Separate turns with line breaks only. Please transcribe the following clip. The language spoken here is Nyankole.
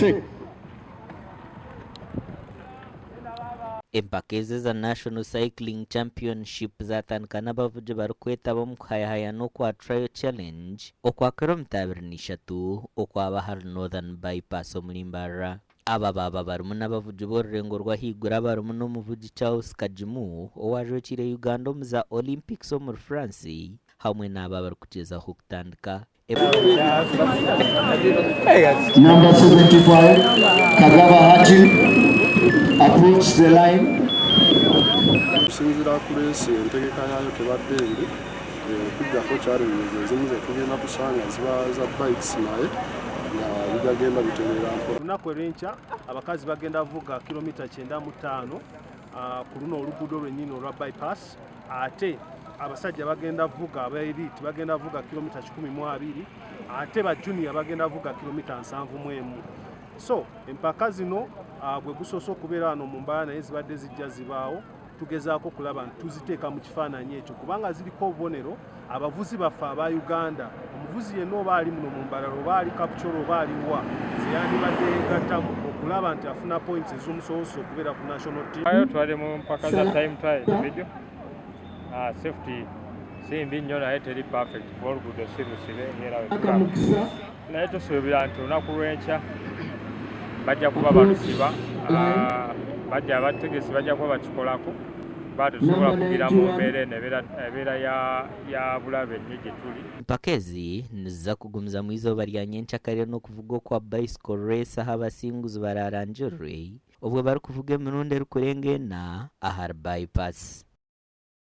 Set.
Empaka ezi eza National Cycling Championship zatandika n'abavugi barikwetaba omu kuhayahayana okwa Trial Challenge okwa kilomita 23 okwaba ahari Northern Bypass omuri Mbarara. Aba baaba barimu n'abavugi b'orurengo rw'ahaiguru abarimu n'omuvugi Charles Kagimu owajwekiire Uganda omu za Olympics omuri France hamwe n'abo abarikugyezaho kutandika.
Number 75, Kagaba Haji, approach the line.
Okusinziira ku leesi entegeka yaayo tebadde mbi okuggyako challenges ezimu zetugenda kusanga ziba za bikes naye nga bigagenda bitereera mpola.
Olunaku olw'enkya abakazi bagenda vuga kilomita 95 ku luno oluguudo lwennyini olwa bypass ate abasajja bagenda vuga aba elite bagenda vuga kilomita 120 ate ba junior bagenda vuga kilomita 71. So empaka zino gwe gusoose okubeera wano mu Mbarara naye zibadde zijja zibaawo tugezaako okulaba nti tuziteeka mu kifaananyi ekyo kubanga ziriko obubonero abavuzi baffe aba Uganda omuvuzi yenna oba ali muno mu Mbarara oba ali Kapchorwa oba ali wa ze yandibadde yeegattamu okulaba nti afuna points ez'omusobozesa okubeera ku national team.
Ayo twali mu mpaka za time trial individual. Safety si mbi nnyo naye teri perfect kuba oluguudo si lusibe ng'era bwe tulaba. Naye tusuubira nti olunaku lw'enkya bajja kuba balusiba, bajja abategesi bajja kuba bakikolako kuba tetusobola kugira mu mbeera eno ebeera ya bulabe nnyo gye tuli.
Empaka ezi niziza kugumizamu eizooba rya nyenkyakare n'okuvuga okwa bicycle race ahu abasinguzi baraarangirirwe obwo barikuvuga emirundi erikurenga ena ahari bypass.